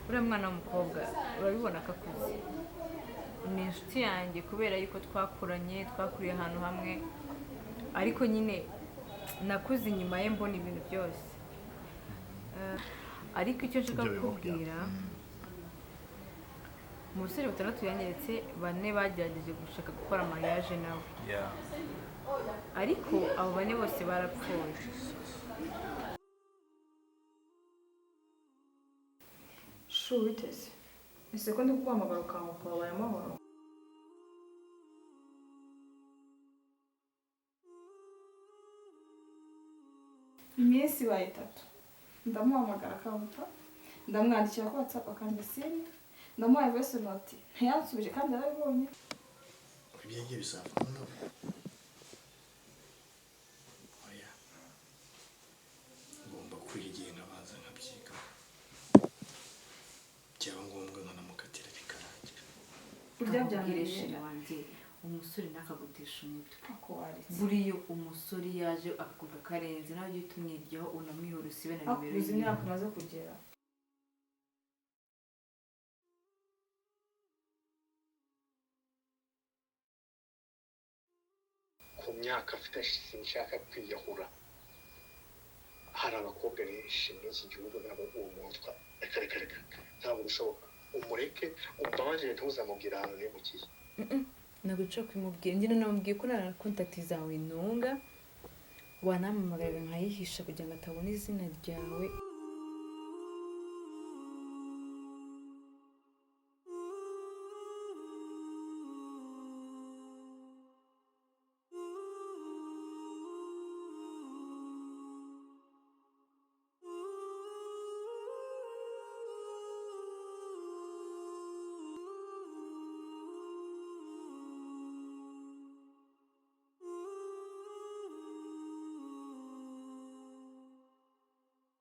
Uriya mwana w'umukobwa urabibona ko akuze, ni inshuti yanjye kubera yuko twakuranye, twakuriye ahantu hamwe, ariko nyine nakuze inyuma ye mbona ibintu byose. Ariko icyo nshaka Ibyo bimubwira. kukubwira, mu basore batandatu yanyeretse, bane bagerageje gushaka gukora mariage nawe, ariko abo bane bose barapfuye. Shu, witeze ese ko ndi kuguhamagara ukanguka? Wabaye amahoro? Iminsi ibaye 3 ndamuhamagara akanguka, ndamwandikira kuri WhatsApp akanda seen, ndamuhaye voice note ntiyansubije kandi yarabibonye. Ibyanjye bizavamo nawe? Oya, ngomba kwiha igihe nkabanza nkabyiga, byaba ngombwa nkanamukatira bikarangira. Kurya Nkubwire byananiye. Chéri wanjye, umusore ntakagutesha umutwe. Ako waretse. Buriya umusore yaje akakuga karenze nawe ujye uhita umwiryaho, unamwihora, usibe na nimero Akuze yiwe. imyaka umaze kugera. Ku myaka afite sinshaka kwiyahura. Hari abakobwa benshi muri iki gihugu nabo uwo muntu, reka reka reka, ntabwo bishoboka. Umureke, umbabarire, ntuzamubwire ahantu nimukiye. Ntabwo nshobora kubimubwira. Njye namubwiye ko nta contact zawe ntunga, wanampamagarira nkayihisha kugira ngo atabona izina ryawe.